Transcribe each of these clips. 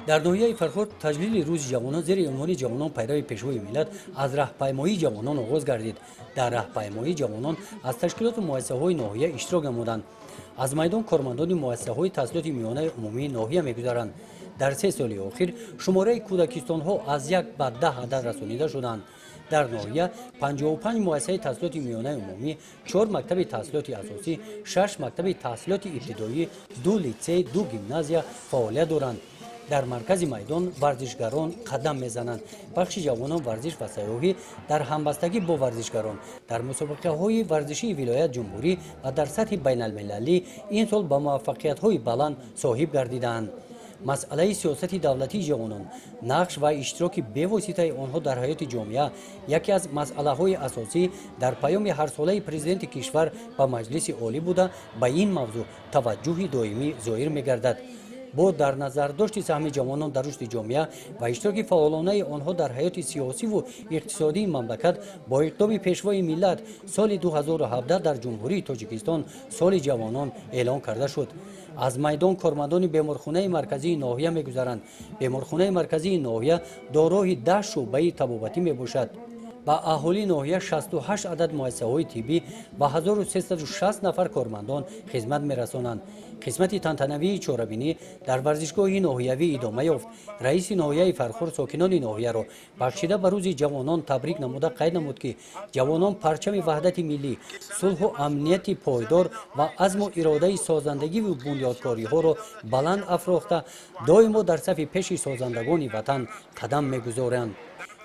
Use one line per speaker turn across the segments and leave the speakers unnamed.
Дар ноҳияи Фархор таҷлили Рӯзи ҷавонон зери унвони «Ҷавонон пайрави Пешвои миллат» аз раҳпаймоии ҷавонон оғоз гардид. Дар раҳпаймоии ҷавонон аз ташкилоту муассисаҳои ноҳия иштирок намуданд. Аз майдон кормандони муассисаҳои таҳсилоти миёнаи умумии ноҳия мегузаранд. Дар 3 соли охир шумораи кӯдакистонҳо аз 1 ба 10 адад расонида шуданд. Дар ноҳия 55 муассисаи таҳсилоти миёнаи умумӣ, чор мактаби таҳсилоти асосӣ, шаш мактаби таҳсилоти ибтидоӣ, ду литсей, ду гимназия фаъолият доранд. Дар маркази майдон варзишгарон қадам мезананд. Бахши ҷавонон, варзиш ва сайёҳӣ дар ҳамбастагӣ бо варзишгарон дар мусобиқаҳои варзишии вилоят, ҷумҳурӣ ва дар сатҳи байналмилалӣ ин сол ба муваффақиятҳои баланд соҳиб гардидаанд. Масъалаи сиёсати давлатии ҷавонон, нақш ва иштироки бевоситаи онҳо дар ҳаёти ҷомеа яке аз масъалаҳои асосӣ дар паёми ҳарсолаи Президенти кишвар ба Маҷлиси Олӣ буда, ба ин мавзӯъ таваҷҷӯҳи доимӣ зоҳир мегардад. Бо дар назардошти саҳми ҷавонон дар рушди ҷомеа ва иштироки фаъолонаи онҳо дар ҳаёти сиёсиву иқтисодии мамлакат, бо иқдоми Пешвои миллат соли 2017 дар Ҷумҳурии Тоҷикистон Соли ҷавонон эълон карда шуд. Аз майдон кормандони беморхонаи марказии ноҳия мегузаранд. Беморхонаи марказии ноҳия дорои 10 шӯъбаи табобатӣ мебошад. Ба аҳолии ноҳия 68 адад муассисаҳои тиббӣ ва 1360 нафар кормандон хизмат мерасонанд. Қисмати тантанавии чорабинӣ дар варзишгоҳи ноҳиявӣ идома ёфт. Раиси ноҳияи Фархор сокинони ноҳияро бахшида ба Рӯзи ҷавонон табрик намуда, қайд намуд, ки ҷавонон парчами ваҳдати миллӣ, сулҳу амнияти пойдор ва азму иродаи созандагиву бунёдкориҳоро баланд афрохта, доимо дар сафи пеши созандагони ватан қадам мегузоранд.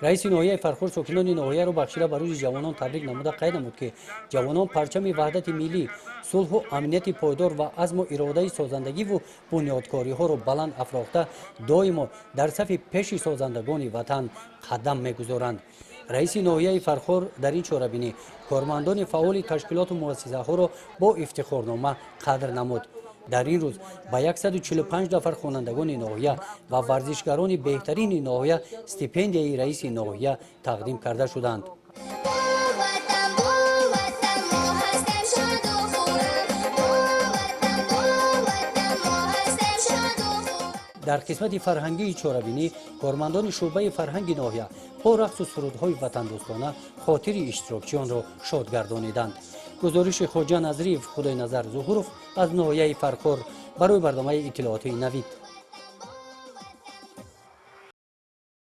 Раиси ноҳияи Фархор сокинони ноҳияро бахшида ба Рӯзи ҷавонон табрик намуда, қайд намуд, ки ҷавонон парчами ваҳдати миллӣ, сулҳу амнияти пойдор ва азму иродаи созандагиву бунёдкориҳоро баланд афрохта, доимо дар сафи пеши созандагони ватан қадам мегузоранд. Раиси ноҳияи Фархор дар ин чорабинӣ кормандони фаъоли ташкилоту муассисаҳоро бо ифтихорнома қадр намуд. Дар ин рӯз ба 145 нафар хонандагони ноҳия ва варзишгарони беҳтарини ноҳия стипендияи раиси ноҳия тақдим карда шуданд.
Бо ватан, бо ватан, мо ҳастем шоду хуррам. Бо ватан, бо ватан, мо ҳастем шоду хуррам.
Дар қисмати фарҳангии чорабинӣ кормандони шӯъбаи фарҳанги ноҳия бо рақсу сурудҳои ватандӯстона хотири иштирокчиёнро шод гардониданд. Гузориши Хоҷа Назриев, Худойназар Зуҳуров аз ноҳияи Фархор барои барномаи иттилоотии «Навид».